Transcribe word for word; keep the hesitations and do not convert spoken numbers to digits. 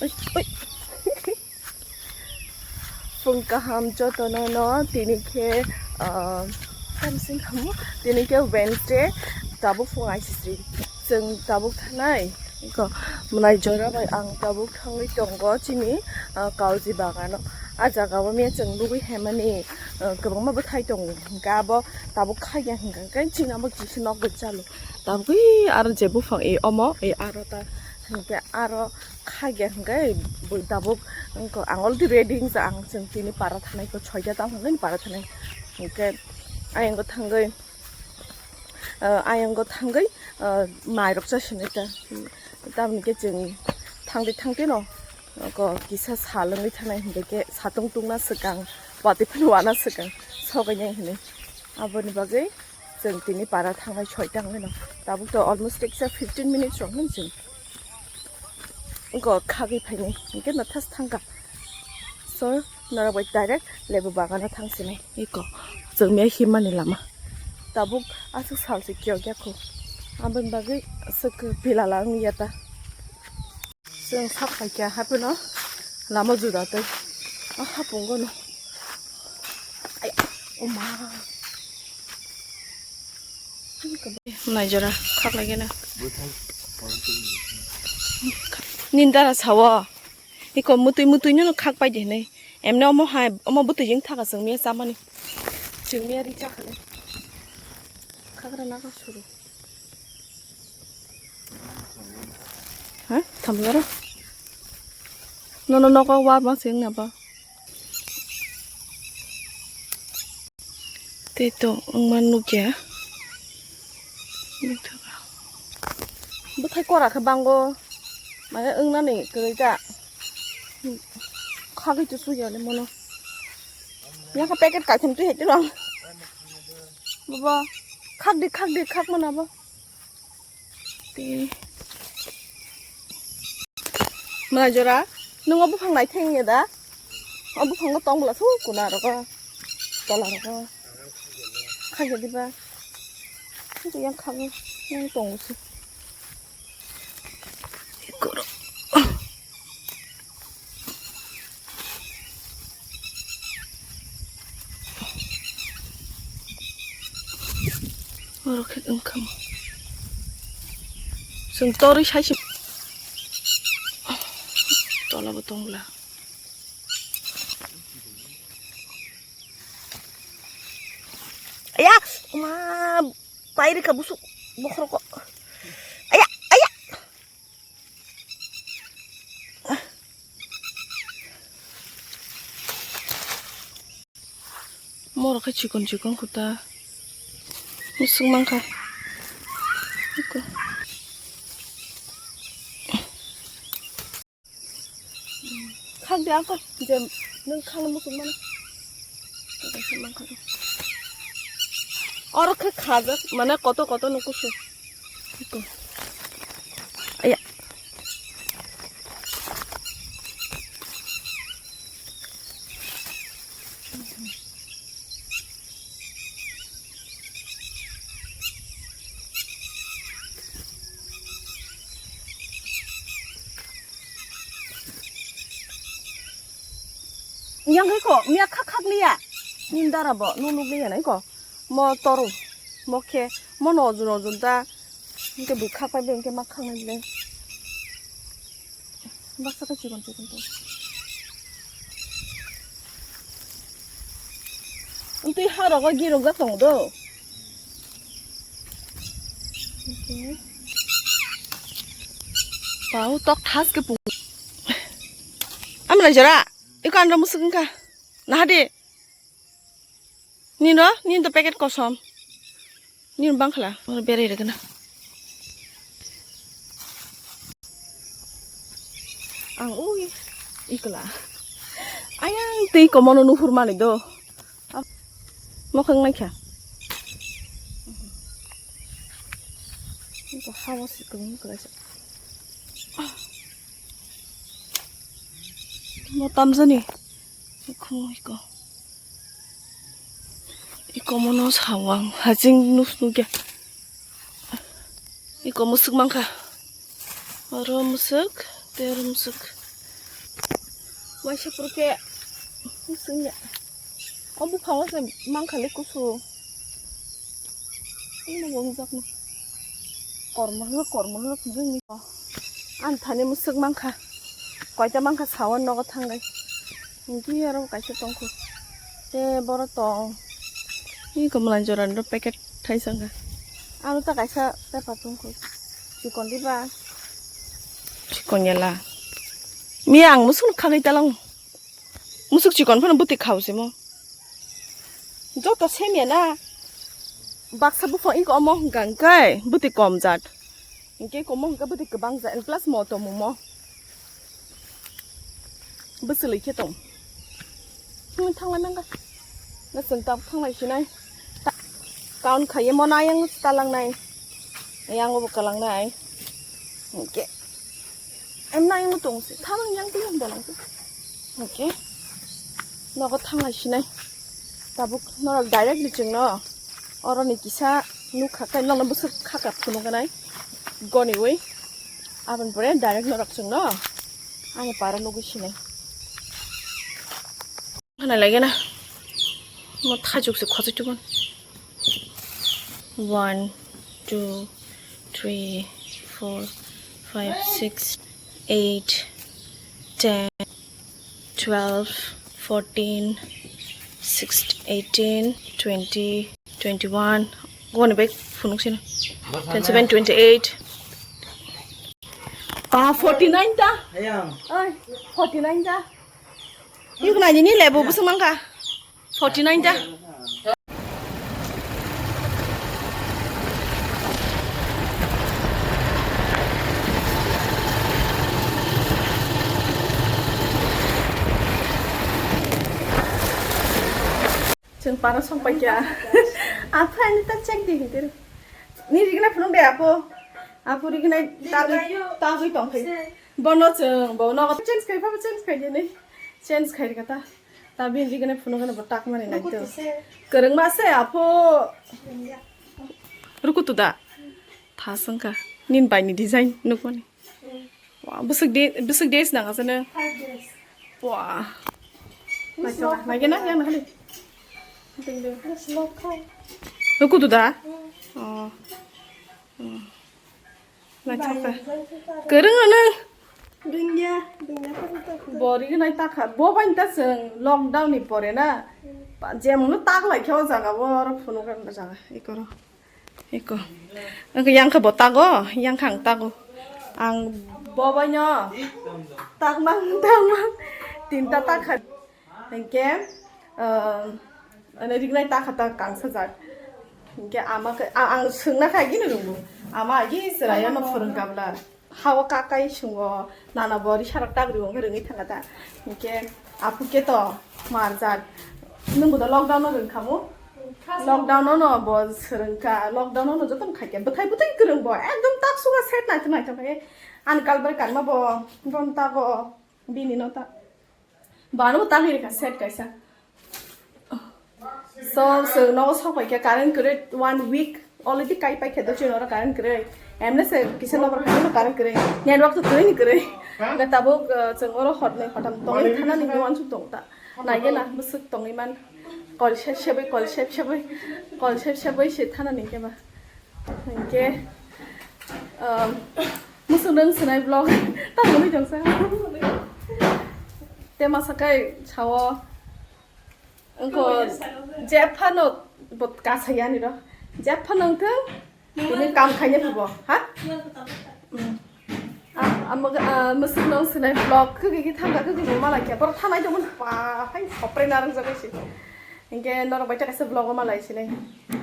Oi, oi. Phung kaham jotono no, tini khe, ah, tamsing khamu, tini khe Wednesday, tabuk phung aisisri. Chwng tabuk thanai, ko mwnai jora bai ang tabuk thangwi tongo chini, ah, kauji bagano. A jaga o miya chwng nugwi hemani, ah, kwbangma bwthai tongo. Hwnkhe abo tabuk khaiya hwnkhe chini abo kisa nok bai chalo. Tabuk aro je buphang e omo, e aro ta hwnkhe aro khaiya hwnkhe bui tabuk wngkha. Ang already ready wngkha, ang chwng tini para thanai kho, soita tamo hwnwi para thanai. Hwnkhe ayang thangwi, ah, ayang thangwi, ah, mairok chasinai ta. Tamni khe chwng thangdi thangdi no ko kisa sal wngwi thanai, hwnkhe khe satung tungna swkang, watwi phano wana swkang sokainai hwnwi. Aboni bagwi chwng tini para thangnai soita wngwi no. Tabuk to almost teksa fifteen minutes rok hwn chwng wngkha khagwi phainai, hwnkhe no thas thangkha. So, norok bai direct lebu bagano thangsinai. Iko, chwng miya himmani lama. Tabuk aswk salsi kiyok yakho. Aboni bagwi aswk pilala wngya ta. Chwng sak paikha hapheno lama juda tei. Ah, hapungo no. Ay, oma. Naijora, khak lagi na. Nini dara sawo. Iko mutui mutui no khak pai de hinui. Emne omo hai, omo butui jing thaka chwng miya chamani. Chwng miya ri chakha le. Khagra naga suru. Ha? Thamjaro? Nono nogo wa ma sing na ba? Tei to wngma nukya. Bwthai kora khe bango. Mane wngnani kwrwi ta. Khagwi tu suyale mono. Yang packet kaitham twi hai tiro. Bobo. Khakdi, khakdi, khak mana bo. Tei. Mwnai jora, nwng o buphang naitheng ya da? O buphango tong bwla su kuna rogo, tola rogo. Khaiya diba? Yang khago, yang tongo se. Ikoro. Oro khe wngkha mo. Chwng torwi sai se. Tola bo tong bwla. Aya, ma, pairi ka busuk bokhorok. Aya, aya. Morok khe chikon chikon kho ta. Musuk mankha. Khak de ako je nwng khang musuk mano. Oro khe khajak mane koto koto no kusu. Aya. Yang hai ko, miya khak khak liya. Nin dara bo, nu nuk liya nai ko. Mo toru, mo khe, mo no ojun ojun ta. Hingke bui khak pai bai hingke ma khak nai ble. Baksa khe chikon chikon tong. Twi ha rogo girok jak tongo do. Pau tok thas ke pung. Amla jara, iko andro musuk wngkha. Nahadi. Nino, nini to packet kosom. Nini bangkhala, oro berai rwgwna. Ang ui, ikla. Ayang tei komono nuhur mani do. Mokhang naikha. Iko hawa si kwbang kwlaisa. Mo tamjani. Khungwi ko. Iko mono sawang hajing nus nugya. Iko musuk mangkha. Oro musuk, tei oro musuk. Waisa purke sungya. O buphango se mangkha le kusu. Imo bo wngjakno. Kormo hwnwi, kormo hwnwi phunuknwi. Ang thani musuk mangkha. Koita mangkha sawan nogo thangai. Hwnkhe oro kaisa tongkhu. Te boro tong. Iko mwlan jorani ro packet thaisa wngkha. Aro ta kaisa paper tongkhu. Chikon diba? Chikon yala. Miya ang musuk khagai talang. Musuk chikon phano bwtwi khao simo. Joto semya na. Baksa buphang iko omo hwnkha hwnkhe bwtwi kom jat. Hwnkhe komo hwnkhe bwtwi kwbang jat. And plus mo tomo mo. Bwswlwi khe tong. Hwnwi thanglai mangkha. Na chwng tabuk thanglai sinai. Ta-, count khaiye mo na yang talangnai. Yang bo kalangnai. Hwnkhe. Em na yang tong se. Thanang yang tong bolang se. Hwnkhe. Nogo thanglai sinai. Tabuk norok direct ni chwngno. Oroni kisa nukha kai nono bwswk khaka phunuknai. Goniwi. Aboni pore direct norok chwngno. Ani para nugwi sinai. Hana lagi na. Mo thajuk se khosoi tubun. One, two, three, four, five, six, eight, ten, twelve, fourteen, sixteen, eighteen, twenty, twenty-one. Goni bai phunuk sino. Twenty-seven, twenty-eight. Ah, forty-nine ta. Ayang. Oi, forty-nine ta. Yuk na jini lebu busung mangka. Forty-nine ta. Chwng para song paikha. Aphai ani ta check di hintir. Ni rigna phunuk de apo. Apo rigna ta ta tong khai. Bono chwng bono change khai pha change khai de ni. Change khai kata. Ta bin rigna phunuk na bo tak mani nai to. Kwrwng ma se apo. Rukutu da. Thasang ka. Nin bai ni design nuk mani. Wah, bwswk de, bwswk days nang asano. Five days. Wah. Naikhe na, yang na hali. Naikhe na. Rukutu da? Oh. Naikhe. Kwrwng ano. Dungya, dungya. Bori nai takha. Bo bai ta chwng lockdown ni pore na. Jemno tak lai khe o jaga bo oro phunuk jaga. Ikoro. Eko. Ang yang khe bo tago, yang khe ang tago. Ang bo bai no. Takmang, takmang. Tinta takha. Hingke, eh, ane rignai takha ta kangsa jak. Hingke ama khe, a-, ang swngna kha gini rungbo. Ama agi serayo no phwrwng kabla. Hao kakai sungo, nana bo risarok tak ri wngkhe rwngwi thangkha ta. Hinkhe aphuru khe to marjak. Nwngbo da lockdown no rwngkhamu? Lockdown no no bo swrwngkha, lockdown no no jotono khaikha. Bwthai bwtwi kwrwng bo, ekdom tak suga set naithok naithok khe. Ani kalbar kanma bo, bon tago, bini no ta. Bano ta hiri kha set kaisa. So, so nogo sok pai khe current kwrwi one week already kai pai khe do chini oro current kwrwi. Emne se kisa nobar kha no current kwrwi. Network to kwrwi ni kwrwi. Ga tabuk, uh, chwng oro hot nai hotam tongwi thana ni nuan chu tong ta. Nai gena bwswk tongwi man. Kol se sebai, kol se sebai, kol se sebai se thana ni khe ba. Hinkhe, um, musuk nung sinai vlog. Tamo nui jongsa. Te masa kai sao. Engko jephano bot kasa yani ro. Jephano engko ini kam khaina phubo, ha? Mm. Ah, ah, musuk nung sinai vlog. Kaki ki thangka kaki nung malai kya. Bor thanai dong pa. Hai, hopre narang jaga si. Hinkhe norok bai ta kaisa vlog o malai sinai.